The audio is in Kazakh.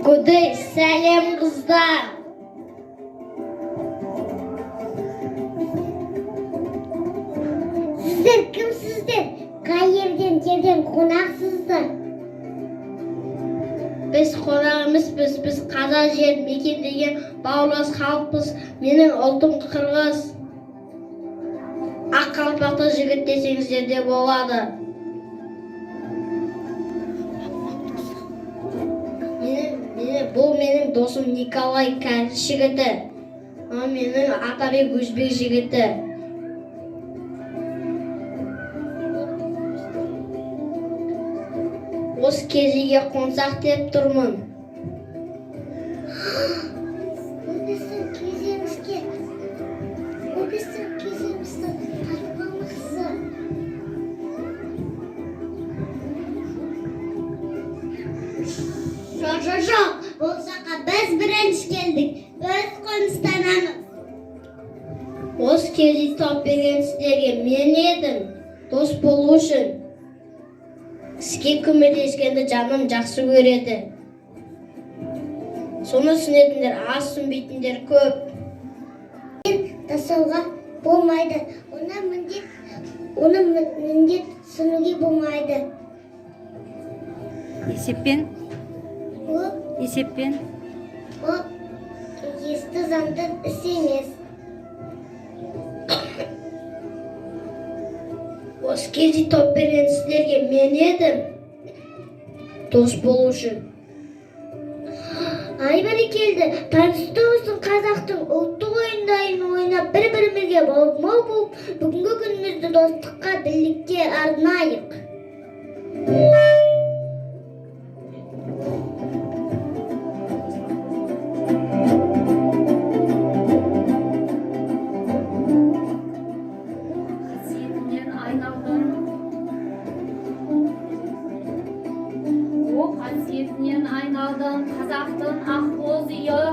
Көдей, сәлем, қыздар! Сіздер кімсіздер? Қай жерден келген қонақсыздар? Біз қонақ емеспіз, біз қазақ жерін мекендеген бауырлас халықпыз. Менің ұлтым қырғыз. Ақ қалпақты жігіт десеңіздер де болады. Бұл менің досым Николай, кәріс жігіті. Мынау менің Атабек, өзбек жігіті. Осы кезеге қонсақ деп тұрмын. Ол біздің кеземізге, ол біздің кеземізді тартып алмақшы. Жоқ, жоқ, жоқ, бұл жаққа біз бірінші келдік, біз қоныстанамыз. Осы кезде тауып берген сіздерге мен едім. Дос болу үшін. Іске көмектескенді жаным жақсы көреді. Соны түсінетіндер аз, түсінбейтіндер көп. Тастауға болмайды, оны міндет түсінуге болмайды. Есеппен. Ол Есеппен. Ол есті заңды іс емес. Осы кезде тауып берген сіздерге мен едім. Дос болу үшін. Ай, бәрекелді! Таныстық болсын! Қазақтың ұлттық ойындарын ойнап, бір бірімізге бауырмал болып, бүгінгі күнімізді достыққа, бірлікке арнайық. Қасиетінен айналдың, о, қасиетінен айналдың қазақтың ақбоз үйі.